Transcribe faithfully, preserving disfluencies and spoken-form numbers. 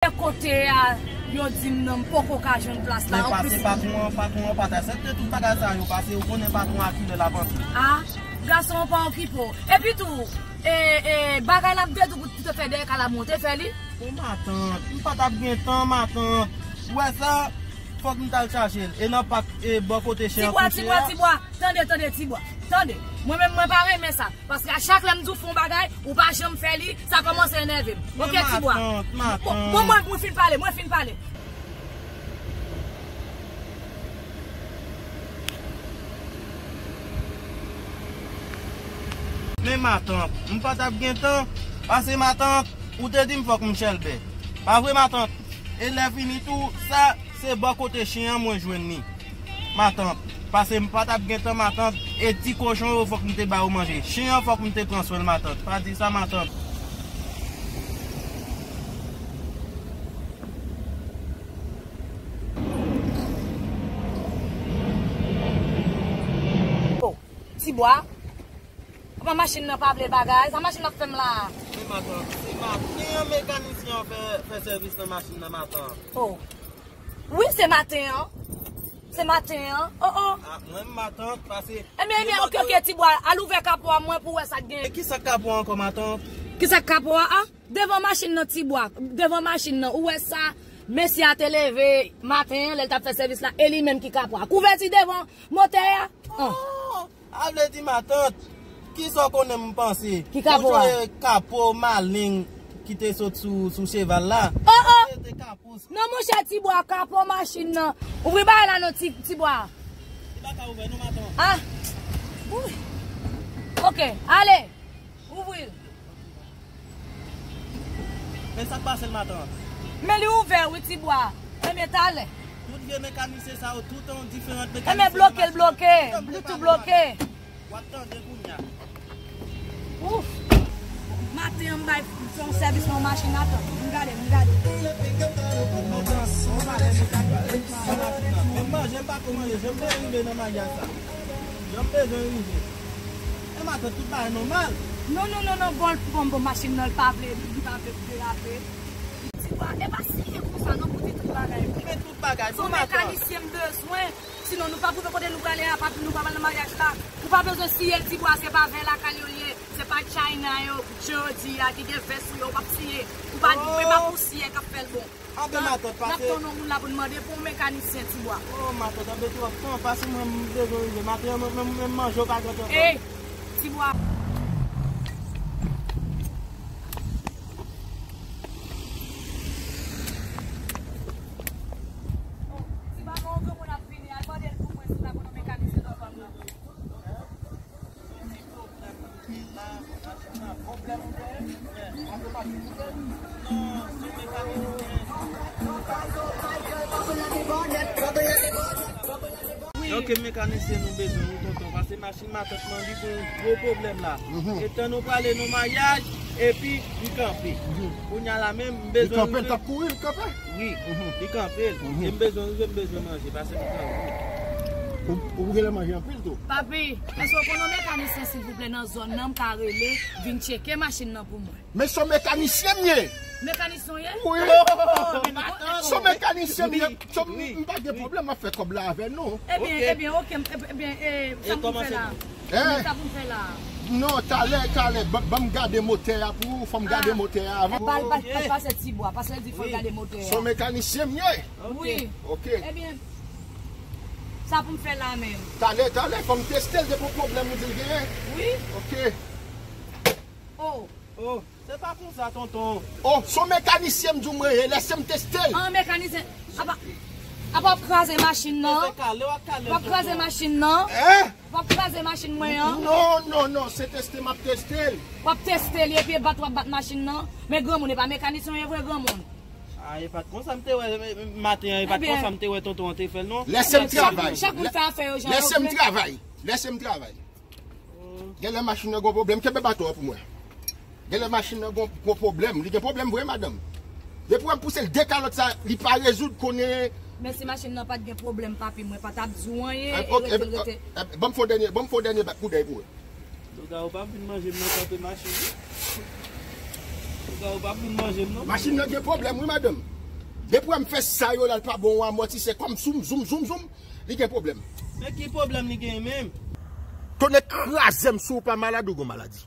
Kote a, yo di m nan, m poko ka jwenn plas la. Men pase patwon an, patwon an pa t aksepte tout bagay sa yo, pase ou konnen patwon an ki lè l ap antre. A, gason an pa okipe w. Epi tou, e, e, bagay l ap detou pou te fè dèyè kay la, m te fè li. Men matant, m pa t ap gen tan, matant. Ou wè sa? Fòk m t al chache l. E nan pak, e, bò kote chen an kouche a. Tibwa, Tibwa, Tibwa. Tande, tande, Tibwa. Tande. Mwen menm, mwen pa renmen sa. Paske a chak lè m di w fè yon bagay, ou pa janm fè li, sa kòmanse enève m. Oke, Tibwa. Men matant, matant. Bon, bon, mwen, mwen fin pale, mwen fin pale. Men matant, m pa t ap gen tan, pase matant, ou te di m fòk m chèlbè. Pa vre, matant? E lè fini tou, sa, se bò kote chen an mwen jwenn li. Matant, pase m pa t ap gen tan, matant, e ti kochon yo fòk m te ba yo manje. Chen an fòk m te pran swen l, matant. Pa di sa, matant. Oh, Tibwa. Apa machin nan pa vle bagay? Sa machin nan ap fè m la? Men matant, se maten an mekanisyen an fè, fè sèvis nan machin nan, matant. Oh. Wi, se maten an. Se maten an. Oh, oh. A, mwen, matant, pase. Ebyen, ebyen, oke, oke, Tibwa, al ouvè kapo a mwen pou wè sa k gen. E ki sa k kapo a ankò, matant? Ki sa k kapo a? A? Devan machin nan, Tibwa. Devan machin nan. Ou wè sa? Mesye a te leve maten an, lè l t ap fè sèvis la, e li menm ki kapo a. Kouvèti devan motè a. An. Oh! A vle di, matant, kisa w konnen m panse? Ki kapo a? Ou sonje kapo maleng ki te sot sou, sou cheval la? Oh, oh! Se te kapo sa. Non, monchè, Tibwa, kapo machin nan. Ouvri bagay la non, Ti, Tibwa. Li pa ka ouvè non, matant. Ah! Wi. Oke, ale. Ouvri l. Men sa k pase l, matant? Men li ouvè wi, Tibwa. Ebyen, talè. Tout vye mekanisyen sa yo, tout yon diferan mekanisyen. Ebyen, bloke l, bloke. Bluetooth bloke. W ap tande kounye a. Ouf. Maten an, m bay fè yon sèvis nan machin la, tann. M gade, m gade. Matant, on pale mekanisyen sa machin nan. Men manje, m pa ko manje, jan m te rive nan maryaj sa. Jan m bezwen rive. E matant, tout bagay nòmal. Non, non, non, non, bon, bon, bon, machin nan, l pa vle, li pa vle derape. Tibwa, e pa siye konsa, non, pou di tout bagay. Men tout bagay, bon, matant. Se yon mekanisyen m bezwen. Sinon, nou p ap rive kote nou prale a, papi, nou pa pral nan maryaj la. Ou pa bezwen siye l, Tibwa, se pa vè lakay yo ye. Se pa China yo, jodi a, ki gen vè sou yo, ou p ap siye. Ou pa, ou pa pou siye k ap fè l bon. Anben, matant, pase. N ap tann yon moun la pou n mande pou yon mekanisyen, Tibwa. Oh, matant, anben twòp tan, pase mwen, m bezwen rive. Maten an, mwen, mwen, mwen manje, w pa gen tan. Ey, Tibwa. Oh, Tibwa, gen yon granmoun ap vini, al mande l pou mwen, si pa gen yon mekanisyen nan zòn nan. Donk, mekanisyen nou bezwen, wi, tonton, pase machin matant mwen, li gen yon gwo pwoblèm la. Mhm. Etan nou prale nan maryaj, epi li kanpe. Mhm. Kounye a la menm, m bezwen. Li kanpe, l t ap kouri, li kanpe? Wi, mhm, li kanpe l. Mhm. E m bezwen rive, m bezwen manje, pase m kanpe. Ou, ou genlè manje anpil tou. Papi, èske w konn yon mekanisyen, silvouplè, nan zòn nan, m ka rele, vin tcheke machin nan pou mwen? Men se yon mekanisyen m ye. Mekanisyen w ye? Wi. Oh, men matant. Se yon mekanisyen m ye. Wi, m pa gen pwoblèm, m ap fè kòb la avè nou. Ebyen, ebyen, oke, ebyen, e, sa m pou fè la? Hein? Men sa pou m fè la? Non, talè, talè, ban, ban m gade motè a pou ou, fò m gade motè a avan. Ba l, ba l, ba l pase Tibwa, paske l di fò l gade motè a. Se yon mekanisyen m ye. Wi. Oke. Ebyen, sa pou m fè la menm? Talè, talè, fò m teste l, depi yon pwoblèm ou di l genyen. Wi. Oke. Oh. Oh, se pa konsa, tonton. Oh, se yon mekanisyen m di w mwen ye, lèse m teste l. An, mekanisyen. Apa, apa w ap kraze machin nan? W ap kraze machin nan? Hein? W ap kraze machin mwen an? Non, non, non, se teste m ap teste l. W ap teste l, epi e bat w ap bat machin nan? Men granmoun, e pa mekanisyen w ye vre, granmoun? A, e pa t konsa m te wè, e, e, maten an, e pa t konsa m te wè tonton an te fè l, non. Lèse m travay. Chak moun fè afè yo jan yo vle. Lèse m travay. Lèse m travay. Genlè machin nan gon pwoblèm, kenbe baton an pou mwen. Genlè machin nan gon, gon pwoblèm, li gen pwoblèm vre, madanm. Depi w wè m pouse l de kalòt sa, li pa rezoud, konnen. Men si machin nan pa t gen pwoblèm, papi, mwen pa t ap di w anyen, e rete l rete. Ban m fè yon dènye, ban m fè yon dènye koudèy pou wè. Lougarou p ap vin manje m nan kanpe machin, wi. Lougarou p ap vin manje m, non. Machin nan gen pwoblèm, wi, madanm. Depi w wè m fè sa yo la, l pa bon, w amòtisè kò m, zoum, zoum, zoum, zoum, li gen pwoblèm. Men ki pwoblèm li gen menm? Tonnè kraze m, si w pa malad, ou gon maladi.